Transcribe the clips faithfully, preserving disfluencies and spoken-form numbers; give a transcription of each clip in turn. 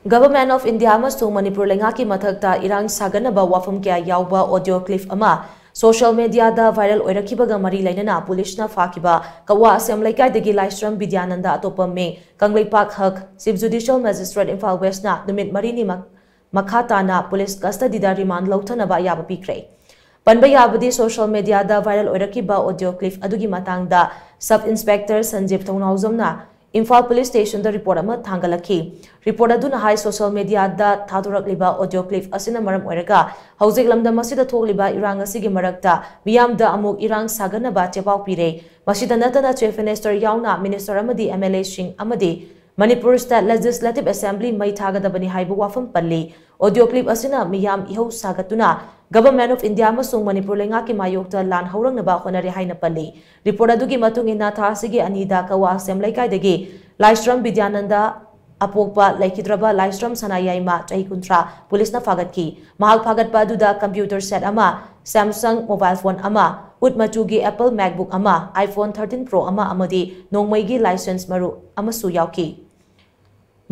Government of India ꯑꯃꯁꯨꯡ ꯃꯅꯤꯄꯨꯔ ꯂꯩꯉꯥꯛꯀꯤ ꯃꯊꯛꯇ ꯏꯔꯥꯡ ꯁꯥꯒꯠꯅꯕ ꯋꯥꯐꯝ ꯀꯌꯥ ꯌꯥꯎꯕ audio clip ꯑꯃ social mediaꯗ viral ꯑꯣꯏꯔꯛꯈꯤꯕꯒ ꯃꯔꯤ ꯂꯩꯅꯅ ꯄꯨꯂꯤꯁꯅ ꯐꯥꯈꯤꯕ ꯀꯋꯥ ꯑꯁꯦꯝ ꯂꯩꯀꯥꯏꯗꯒꯤ ꯂꯥꯏꯁ꯭ꯔꯝ ꯕꯤꯗ꯭ꯌꯥꯅꯟꯗ ꯑꯇꯣꯞꯄꯝꯃꯤ ꯀꯪꯂꯩꯄꯥꯛ ꯍꯛ Chief Judicial Magistrate ꯏꯝꯐꯥꯜ Westꯅ ꯅꯨꯃꯤꯠ ꯃꯔꯤꯅꯤ ꯃꯈꯥ ꯇꯥꯅ ꯄꯨꯂꯤꯁ custody ꯗ remand ꯂꯧꯊꯅꯕ ꯑꯌꯥꯕ ꯄꯤꯈ꯭ꯔꯦ꯫ ꯄꯟꯕ ꯌꯥꯕꯗꯤ social mediaꯗ viral ꯑꯣꯏꯔꯛꯈꯤꯕ audio clip ꯑꯗꯨꯒꯤ ꯃꯇꯥꯡꯗ Sub Inspector ꯁꯟꯖꯤꯞ ꯊꯧꯅꯥꯎꯖꯝꯅ ꯏꯝꯐꯥꯜ ꯄꯨꯂꯤꯁ ꯁ꯭ꯇꯦꯁꯟꯗ report ꯑꯃ ꯊꯥꯡꯒꯠꯂꯛꯈꯤ꯫ Report ꯑꯗꯨꯅ ꯍꯥꯏ social mediaꯗ ꯊꯥꯗꯣꯔꯛꯂꯤꯕ audio clip ꯑꯁꯤꯅ ꯃꯔꯝ ꯑꯣꯏꯔꯒ ꯍꯧꯖꯤꯛ ꯂꯝꯗꯝ ꯑꯁꯤꯗ ꯊꯣꯛꯂꯤꯕ ꯏꯔꯥꯡ ꯑꯁꯤꯒꯤ ꯃꯔꯛꯇ ꯃꯤꯌꯥꯝꯗ ꯑꯃꯨꯛ ꯏꯔꯥꯡ ꯁꯥꯒꯠꯅꯕ ꯆꯦꯄꯥꯎ ꯄꯤꯔꯦ꯫ ꯃꯁꯤꯗ ꯅꯠꯇꯅ Chief Minister ꯌꯥꯎꯅ minister ꯑꯃꯗꯤ MLAꯁꯤꯡ ꯑꯃꯗꯤ ꯃꯅꯤꯄꯨꯔ State Legislative Assembly ꯃꯩ ꯊꯥꯒꯗꯕꯅꯤ ꯍꯥꯏꯕ ꯋꯥꯐꯝ ꯄꯜꯂꯤ꯫ Audio clip ꯑꯁꯤꯅ ꯃꯤꯌꯥꯝ ꯏꯍꯧ ꯁꯥꯒꯠꯇꯨꯅ Government of India ꯑꯃꯁꯨꯡ ꯃꯅꯤꯄꯨꯔ ꯂꯩꯉꯥꯛꯀꯤ ꯃꯥꯌꯣꯛꯇ ꯂꯥꯟ ꯍꯧꯔꯛꯅꯕ ꯍꯣꯠꯅꯔꯦ ꯍꯥꯏꯅ ꯄꯜꯂꯤ꯫ Report ꯑꯗꯨꯒꯤ ꯃꯇꯨꯡ ꯏꯟꯅ ꯊꯥ ꯑꯁꯤꯒꯤ ꯑꯅꯤꯗ ꯀꯋꯥ ꯑꯁꯦꯝ ꯂꯩꯀꯥꯏꯗꯒꯤ ꯂꯥꯏꯁ꯭ꯔꯝ ꯕꯤꯗ꯭ꯌꯥꯅꯟꯗ ꯑꯄꯣꯛꯄ ꯂꯩꯈꯤꯗ꯭ꯔꯕ ꯂꯥꯏꯁ꯭ꯔꯝ ꯁꯅꯥꯌꯥꯏꯃ ꯆꯍꯤ ꯀꯨꯟꯊ꯭ꯔꯥ ꯄꯨꯂꯤꯁꯅ ꯐꯥꯒꯠꯈꯤ꯫ ꯃꯍꯥꯛ ꯐꯥꯒꯠꯄ ꯑꯗꯨꯗ computer set ꯑꯃ, Samsung mobile phone ꯑꯃ, ꯎꯠ ꯃꯆꯨꯒꯤ Apple MacBook ꯑꯃ, iPhone thirteen Pro ꯑꯃ ꯑꯃꯗꯤ ꯅꯣꯡꯃꯩꯒꯤ license ꯃꯔꯨ ꯑꯃꯁꯨ ꯌꯥꯎꯈꯤ꯫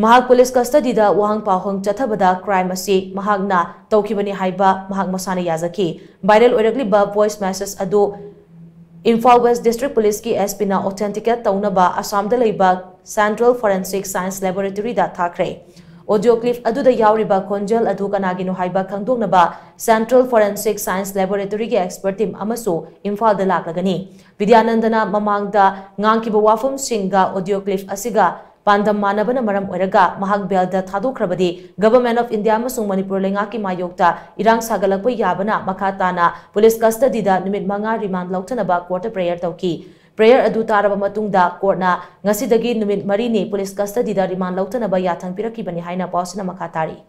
ꯃꯍꯥꯛ ꯄꯨꯂꯤꯁ custody ꯗ ꯋꯥꯍꯪ ꯄꯥꯎꯍꯪ ꯆꯠꯊꯕꯗ crime ꯑꯁꯤ ꯃꯍꯥꯛꯅ ꯇꯧꯈꯤꯕꯅꯤ ꯍꯥꯏꯕ ꯃꯍꯥꯛ ꯃꯁꯥꯅ ꯌꯥꯖꯈꯤ꯫ Viral ꯑꯣꯏꯔꯛꯂꯤꯕ voice message ꯑꯗꯨ ꯏꯝꯐꯥꯜ West District Police ꯀꯤ SP ꯅ authenticate ꯇꯧꯅꯕ ꯑꯁꯥꯝꯗ ꯂꯩꯕ Central Forensic Science Laboratory ꯗ ꯊꯥꯈ꯭ꯔꯦ꯫ Audio clip ꯑꯗꯨꯗ ꯌꯥꯎꯔꯤꯕ ꯈꯣꯟꯖꯦꯜ ꯑꯗꯨ ꯀꯅꯥꯒꯤꯅꯣ ꯍꯥꯏꯕ ꯈꯪꯗꯣꯛꯅꯕ Central Forensic Science Laboratory ꯒꯤ expert team ꯑꯃꯁꯨ ꯏꯝꯐꯥꯜꯗ ꯂꯥꯛꯂꯒꯅꯤ꯫ ꯕꯤꯗ꯭ꯌꯥꯅꯟꯗꯅ ꯃꯃꯥꯡꯗ ꯉꯥꯡꯈꯤꯕ ꯋꯥꯐꯝꯁꯤꯡꯒ audio clip ꯑꯁꯤꯒ ꯄꯥꯟꯗꯝ ꯃꯥꯟꯅꯕꯅ ꯃꯔꯝ ꯑꯣꯏꯔꯒ ꯃꯍꯥꯛ bail the ꯊꯥꯗꯣꯛꯈ꯭ꯔꯕꯗꯤ Government of India ꯑꯃꯁꯨꯡ ꯃꯅꯤꯄꯨꯔ ꯂꯩꯉꯥꯛꯀꯤ ꯃꯥꯌꯣꯛꯇ ꯏꯔꯥꯡ ꯁꯥꯒꯠꯂꯛꯄ ꯌꯥꯕꯅ ꯃꯈꯥ ꯇꯥꯅ ꯄꯨꯂꯤꯁ custody ꯗ ꯅꯨꯃꯤꯠ ꯃꯉꯥ remand ꯂꯧꯊꯅꯕ court ꯇ prayer ꯇꯧꯈꯤ꯫ Prayer ꯑꯗꯨ ꯇꯥꯔꯕ ꯃꯇꯨꯡꯗ court ꯅ ꯉꯁꯤꯗꯒꯤ ꯅꯨꯃꯤꯠ ꯃꯔꯤꯅꯤ ꯄꯨꯂꯤꯁ custody ꯗ remand ꯂꯧꯊꯅꯕ ꯌꯥꯊꯪ ꯄꯤꯔꯛꯈꯤꯕꯅꯤ ꯍꯥꯏꯅ ꯄꯥꯎꯁꯤꯅ ꯃꯈꯥ ꯇꯥꯔꯤ꯫